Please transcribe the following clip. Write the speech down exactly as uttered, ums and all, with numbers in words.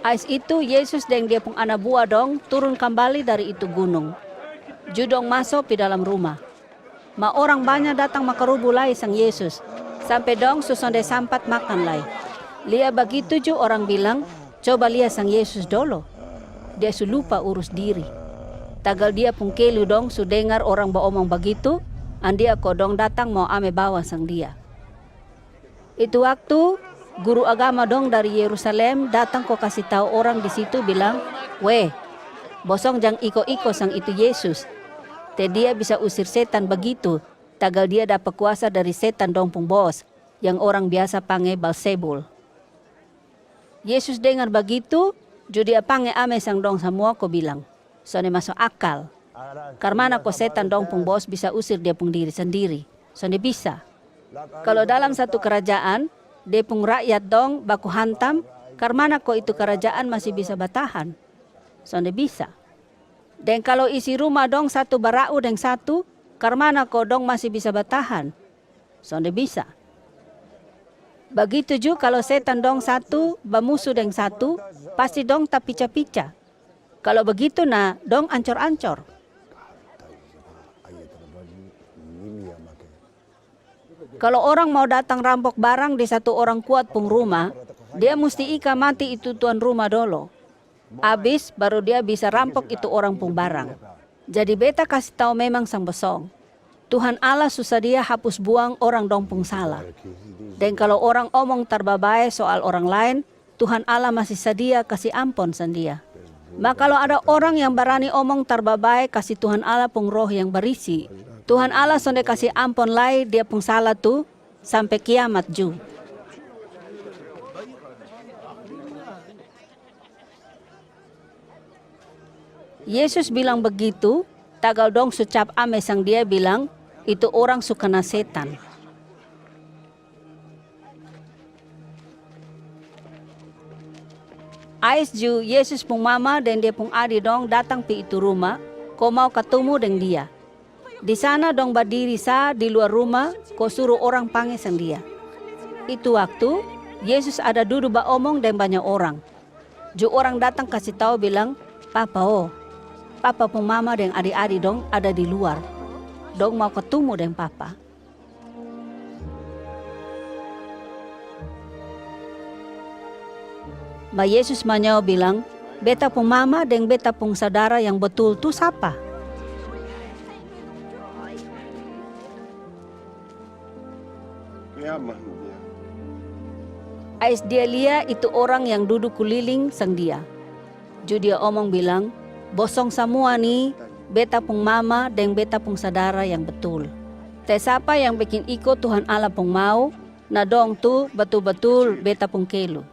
Ais itu, Yesus deng Dia pung ana bua dong turun kambali dari itu gunung, ju dong maso pi dalam ruma. Ma orang banya datang makarubu lai sang Yesus, sampe dong su sonde sampat makan lai. Lia bagitu ju orang bilang, "Coba lia sang Yesus dolo. Dia su lupa urus diri." Tagal Dia pung kelu dong su dengar orang baomong bagitu, andia ko dong datang mo ame bawa sang Dia. Itu waktu, guru agama dong dari Yerusalem datang ko kasi tau orang di situ bilang, "We, bosong jang iko-iko sang itu Yesus. Te Dia bisa usir setan bagitu, tagal Dia dapa kuasa dari setan dong pung bos, yang orang biasa pange Balsebul." Yesus dengar bagitu, ju Dia pange ame sang dong samua ko bilang, "Sonde maso akal. Karmana ko setan dong pung bos bisa usir dia pung diri sandiri? Sonde bisa. Kalo dalam satu karajaan, dia pung rakyat dong baku hantam, karmana ko itu karajaan masi bisa batahan? Sonde bisa. Deng kalo isi ruma dong satu bara'u deng satu, karmana ko dong masi bisa batahan? Sonde bisa. Bagitu ju kalo setan dong satu bamusu deng satu, pasti dong tapica-pica. Kalo bagitu na dong ancor-ancor. Kalo orang mau datang rampok barang di satu orang kuat pung ruma, dia musti ika mati itu tuan ruma dolo. Abis, baru dia bisa rampok itu orang pung barang. Jadi beta kasi tau memang sang bosong. Tuhan Allah su sadia hapus buang orang dong pung sala. Deng kalo orang omong tarbabae soal orang laen, Tuhan Allah masi sadia kasi ampon sang dia. Ma kalo ada orang yang barani omong tarbabae kasi Tuhan Allah pung Roh yang Barisi, Tuhan Allah sonde kasi ampon lai dia pung sala tu, sampe kiamat ju. Yesus bilang bagitu, tagal dong su cap ame sang Dia bilang, "Itu orang su kana setan." Ais ju, Yesus pung mama deng dia pung adi dong datang pi itu ruma, ko mau katumu deng Dia. Di sana dong badiri sa di luar ruma, ko suru orang pange sang Dia. Itu waktu, Yesus ada dudu baomong deng banya orang. Ju orang datang kasi tau bilang, "Papa o, Papa pung mama deng adi-adi dong ada di luar. Dong mau katumu deng Papa." Ma Yesus manyao bilang, "Beta pung mama deng beta pung sadara yang batul tu sapa?" Ais Dia lia itu orang yang dudu kuliling sang Dia, ju Dia omong bilang, "Bosong samua ni, beta pung mama deng beta pung sadara yang batul. Te sapa yang bekin iko Tuhan Allah pung mau, na dong tu batul-batul beta pung kelu.